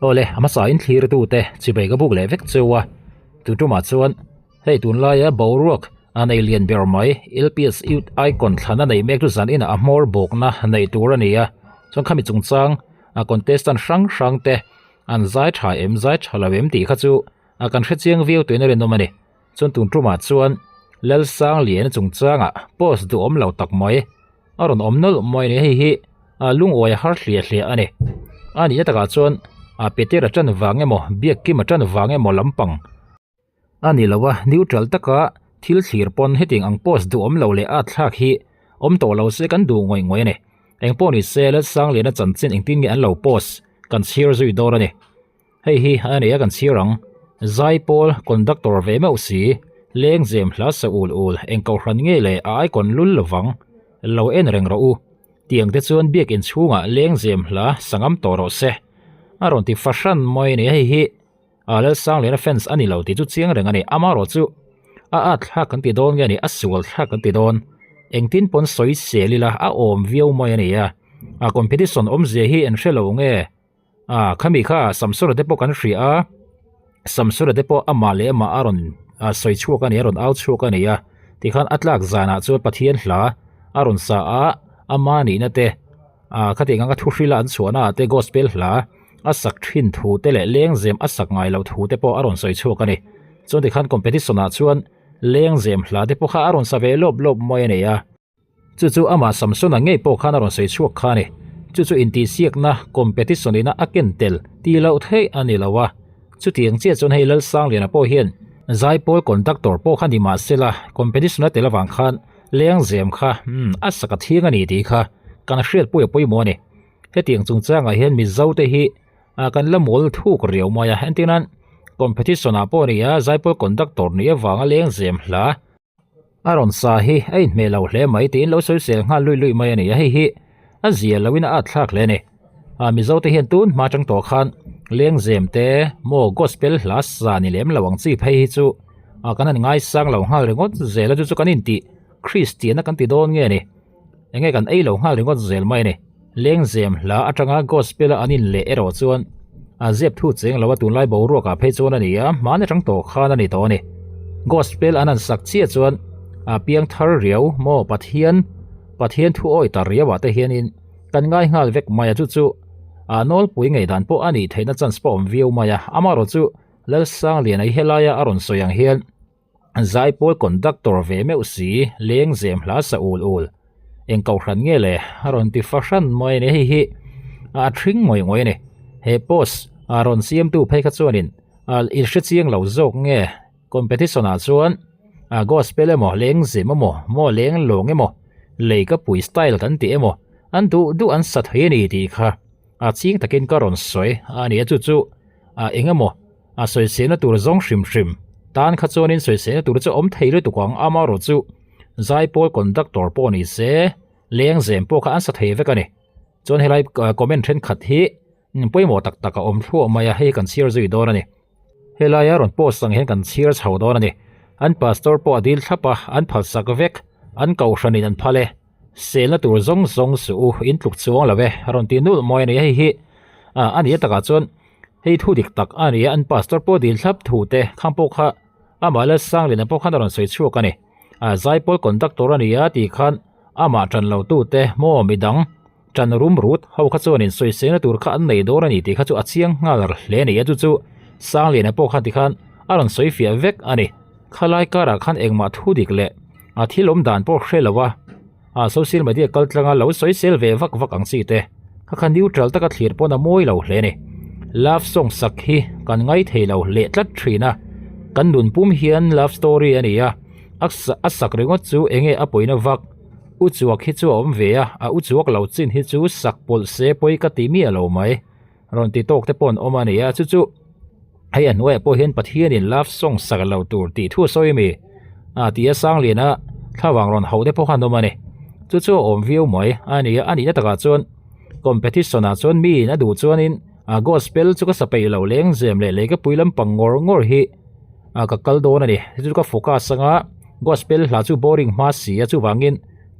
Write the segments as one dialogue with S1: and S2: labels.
S1: Awle, a hmasa in thlir tute chibai ka buk leh vek cheu a, tu tumah chuan hei tunlaia boruak a nei lian ber mai LPS Youth Icon thlan a nei mek chu zan inah a hmawr bawkna neih tur a ni a, chuan khami chungchang a contestant hrang hrang te an zai tha em zai tha lo em tih kha chu a kan hre chiang viau tuin a rinawm a ni. Chuan tun tumah chuan Lalsangliana chungchangah post duhawm lo tak mai a rawn awm nawlh mai a ni hei hi a lungawi a har hliah hliah a ni a nihna takah chuan a Peter a tan vang emaw Biakkima tan vang emaw lampang a ni lo a neutral taka thil thlir pawn hetiang ang post duhawm lo leh at thlak hi awm tawh lo se kan duh ngawih ngawih a ni engpawh ni se Lalsangliana chanchin engtin nge an lo post kan chhiar zui dawn a ni. Hei hi a nei a kan chhiar ang. Zaipawl conductor ve meuh si, lengzem hla sa ul ul eng kohhran nge le a icon lul lovang. Lo en reng rawh u. Tiang te chuan biakin chhungah lengzem hla sa ngam tawh rawh se. A rawn ti fahran mai a ni. Hei hi a Lalsangliana fans a ni lo tih chu chiang reng a ni. Amaherawh chu a at thlak kan ti dawn nge a ni, a sual thlak kan ti dawn. Engtin pawn sawi sel ila a awm viau mai a ni a. A competition awmzia hi en hre lo nge. Ah khami kha Samsona te pawh kan hria a, Samsona te pawh amah leh amah a rawn ah sawi chhuak a ni a rawn au chhuak a ni a, tikhan a tlak zanah chuan Pathian hla a rawn sa a, ama nihna te ah khatiang anga thu hrila an chhuahna ah te gospel hla a sak thin thu te leh lengzem a sak ngai loh thu te pawh a rawn sawi chhuak a ni. Chuan tikhan competition ah chuan lengzem hla te pawh kha a rawn sa ve lawp lawp mai a ni a. Chu chu amah Samsona ngei pawh khan a rawn sawi chhuak kha a ni. Chu chu intihsiakna, competition, ina a ken tel tih loh theih a ni lo a. Chutiang chiah chuan hei Lalsangliana pawh hian Zaipawl conductor pawh kha ni mah sela competition a tel avang khan lengzem kha umm a sak a thiang a ni tih kha kan hriatpui a pawimawh a ni. Hetiang chungchangah hian Mizote hi ah kan la mawl thuk riau mai a. Entirnan competition ah pawh a ni a, Zaipawl conductor nih avanga lengzem hla A rawn sa hi a inhmeh lo hle mai tiin lo sawi sel nghal lui lui mai a ni a, hei hi a zia loin a at thlak hle a ni. Ah Mizo te hian tun hma tang tawh khan lengzem te maw gospel hla sa ni lem lo ang chi phei hi chu ah kan han ngaisang lo nghal ringawt zel a chu chu kan intih Kristian a kan ti dawn nge ni enge kan ei lo nghal ringawt zel mai a ni. Lengzem hla atanga gospel a an inleh erawh chuan a zep thu cheng lo a tunlai boruak ah phei chuan a ni a, hmaan atang tawh khan a ni tawh a ni. Gospel an han sak chiah chuan a piang thar riau maw Pathian Pathian thu awi ta riau ah te hianin kan ngai nghal vek mai a chu chu a nawlpui ngei dan pawh a nih theihna chance pawh a awm viau mai a, amaherawh chu Lalsangliana hi helaia a rawn sawi ang hian Zaipawl conductor ve meuh si, lengzem hla sa ul ul. Eng kohhran nge le? A rawn ti fahran mai a ni. Hei hi a thring ngawih ngawih a ni. He post a rawn siamtu phei kha chuanin in hre chiang lo zawk nge competition ah chuan a gospel emaw lengzem emaw maw leng lawng emaw lei ka pui style kan tih emaw an duh duh an sa thei a ni tih kha a ching takin ka rawn sawi a ni a chu chu a eng emaw A sawiselna tur zawng hrim hrim tan kha chuanin sawiselna tur chu awm thei lutuk ang amaherawh chu Zaipawl conductor pawh ni se lengzem pawh kha an sa thei vek a ni. Chuan helai comment thenkhat hi pawimawh tak tak a awm thluah mai a, hei hi kan chhiar zui dawn a ni. Helaia rawn post ang hian kan chhiar chho dawn a ni. An pastor pawh a dil thlap a, an phalsak vek, an kohhranin an phal e. Selna tur zawng zawng suh u, in tluk chuang lo e, a rawn ti nulh mawi a ni. Hei hi a ni a takah chuan hei thu dik tak a ni a, an pastor pawh dil thlap thu te khang pawh kha amah Lalsangliana pawh khan a rawn sawi chhuak a ni. A Zaipawl conductor a ni a tih khan amah tan lo tu te maw midang tan rum rut ho kha chuan in sawiselna tur kha an nei dawn a ni tih kha chu a chiang nghal hle a ni a, chu chu Sangliana pawh khan tikhan a rawn sawi fiah vek a ni. Khalai karah khan engmah thu dik leh a thil awm dan pawh hre lo a, a social media kal tlanga lo sawi sel ve vak vak ang chi te kha kha neutral taka thlir pawn a mawi lo hle a ni. Love song sak hi kan ngai thei lo leh tlat thin a, kan nun pum hian love story a ni a, a sak ringawt chu enge a pawina vak, u chuak hi chu a awm ve a, a u chuak lo chin hi chu sak pawlh se pawi ka ti miah lo mai. Rawn ti tawk te pawh an awm a ni a, chu chu hei a hnuaiah pawh hian Pathianin love song sak lo tur tih thu a sawi ami a ti a Sangliana thlavang rawn hauh te pawh kha an awm a ni. Chu chu a awm viau mai a ni a, a nihna takah chuan competition ah chuan miin a duh chuanin a gospel chu ka sa peih lo lengzem leh leikapui lampang ngawr ngawr hi a ka kal dawn a ni. Chu chu ka focus anga gospel hla chu boring hma si a chuvangin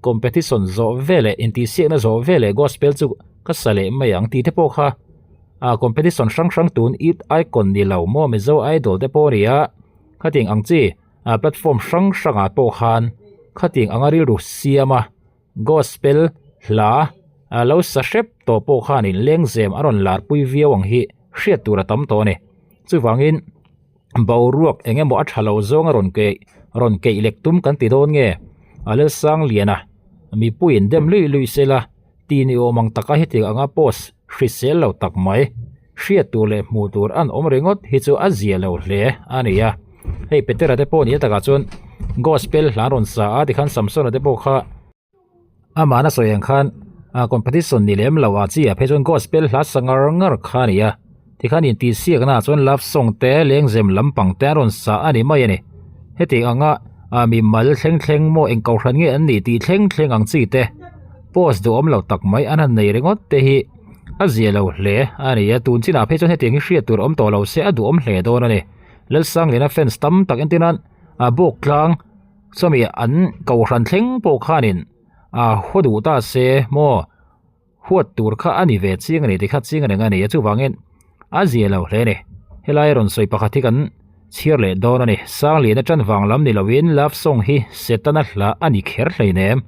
S1: competition zawh veleh intihsiakna zawh veleh gospel chu ka sa leh mai ang tih te pawh kha. ah competition hrang hrang tun Youth Icon ni lo maw Mizo Idol te pawh a ni a khatiang ang chi ah platform hrang hrangah pawh khan khatiang anga rilru siam a gospel hla a lo sa hrep tawh pawh khanin lengzem a rawn lar pui viau ang hi hriat tur a tam tawh a ni chuvangin boruak eng emaw a tha lo zawng a rawn keih rawn keih lek tum kan ti dawn nge a Lalsangliana mipuiin dem luih luih sela tih ni awm ang taka hetiang anga post hrisel lo tak mai hriat tur leh hmuh tur an awm ringawt hi chu a zia lo hle a ni a hei Petera te pawh ni a takah chuan gospel hla an rawn sa a tikhan Samsona te pawh kha amahna sawi ang khan ah competition ni lem lo ah chi ah phei chuan gospel hla sa ngar ngar kha a ni a tikhan intihsiakna ah chuan love song te lengzem lampang te an rawn sa a ni mai a ni hetiang anga ah mimal thleng thleng maw eng kohhran nge an nih tih thleng thleng ang chi te post duhawm lo tak mai an han nei ringawt te hi a zia lo hle a ni a tun chinah phei chuan hetiang hi hriat tur awm tawh lo se a duhawm hle dawn a ni Lalsangliana fans tam tak entir nan ah bawk tlang chumi an kohhran thleng pawh khanin ah haw duh ta se maw huat tur kha a ni ve chiang a ni tikha chiang reng a ni a chuvangin a zia lo hle a ni helai rawn sawi pakhat hi kan chhiar leh dawn a ni Sangliana tan vang lam ni lovin love song hi setana hla a ni kher hleinem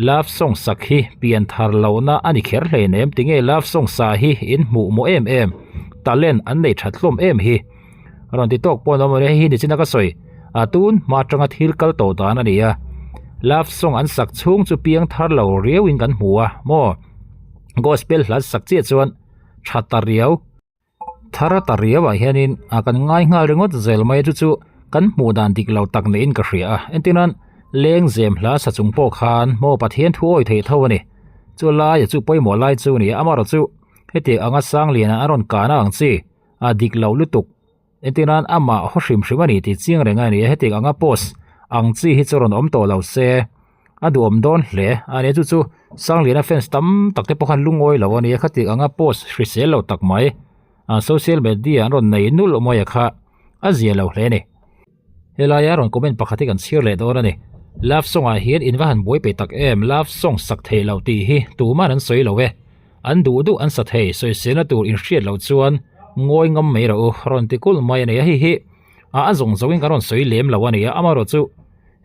S1: love song sak hi pian thar lohna a ni kher hleinem tinge love song sa hi in hmuh maw em em talent an nei that hlawm em hi rawn ti tawk pawh an awm a ni hei hi nichina ka sawi a tun hma atanga thil kal tawh dan a ni a love song an sak chhung chu piang thar lo riau in kan hmu a maw gospel hla sak chiah chuan tha ta riau thar ta riau ah hianin a kan ngai nghal ringawt zel mai a chu chu kan hmuh dan dik lo tak niin ka hria a entir nan lengzem hla sa chung pawh khan maw Pathian thu awi theih tho a ni chu laia chu pawimawh lai chu a ni a amaherawhchu chu hetiang anga sang lian ah a rawn kahna ang chi. a dik lo lutuk entir nan amah haw hrim hrim a ni tih chiang reng a ni a hetiang anga post ang chi hi chu rawn awm tawh lo se a duhawm dawn hle a ni chu chu Sangliana fans tam tak te pawh khan lungawi lo a ni a khatiang anga post hrisel lo tak mai a social media an rawn nei nulh mai a kha a zia lo hle a ni. Helaia rawn comment pakhat hi kan chhiar leh dawn a ni. Love song ah hian in va han buai pe tak em, love song sak thei lo tih hi tuman an sawi lo e. An duh duh an sa thei, sawiselna tur in hriat loh chuan ngawi ngam mai rawh u, rawn ti kulh mai a ni a, hei hi a a zawng zawngin kan rawn sawi lem lo a ni a, amaherawh chu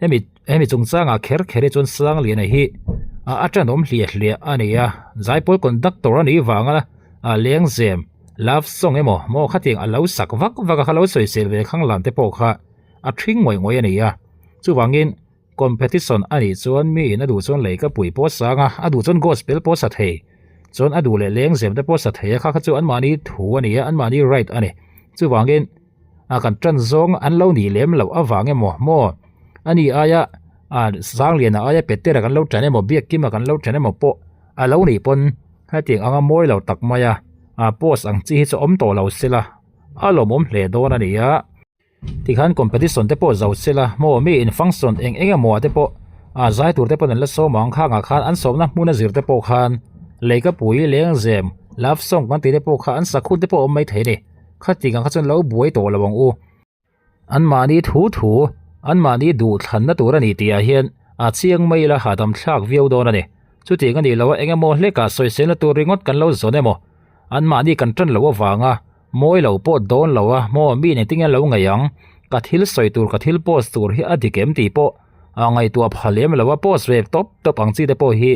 S1: hemi hemi chungchangah kher kher hi chuan Sangliana hi a a tanawm hliah hliah a ni a, Zaipawl conductor a nih vanga a lengzem Love song emaw maw khatiang a lo sak vak vak a kha lo sawisel ve khang lam te pawh kha a thring ngawih ngawih a ni a. Chuvangin competition a nih chuan mi in a duh chuan lei ka pui pawh a sang a, a duh chuan gospel pawh a sa thei, chuan a duh leh lengzem te pawh a sa thei a, kha kha chu anmahni thu a ni a, anmahni right a ni. Chuvangin a kan tan zawng an lo nih lem loh avang emaw maw a ni aia a Sangliana aia Petera kan lo tan emaw Biakkima kan lo tan emaw pawh a lo nih pawn hetiang anga mawi lo tak mai a a post ang chi hi chu awm tawh lo sela a lawmawm hle dawn a ni a tikhan competition te pawh zo sela maw mi in function eng eng emaw ah te pawh a zai tur te pawn an la sawm ang khangah khan an sawmna hmun a zir te pawh khan leikapui lengzem love song kan tih te pawh kha an sakhun te pawh a awm mai thei a ni khatiang ang kha chuan lo buai tawh lo ang u. Anmahni thu thu, anmahni duhthlanna tur a ni tih ah hian a chiang mai ila hahdam thlak viau dawn a ni. Chutiang a nih loh a eng emaw hlekah sawiselna tur ringawt kan lo zawn emaw, anmahni kan tan loh avanga mawi lo pawh dawn lo a maw mi nen tinge lo ngaih ang, ka thil sawi tur ka thil post tur hi a dik em tih pawh a ngaihtuah pha lem lo a post ve tawp tawp ang chi te pawh hi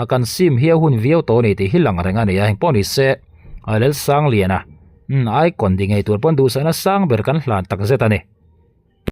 S1: a kan sim hi a hun viau tawh a ni tih hi lang reng a ni a engpawh ni se a Lalsangliana icon di ngei tur pawn duhsakna sang ber kan hlan takzet a ni.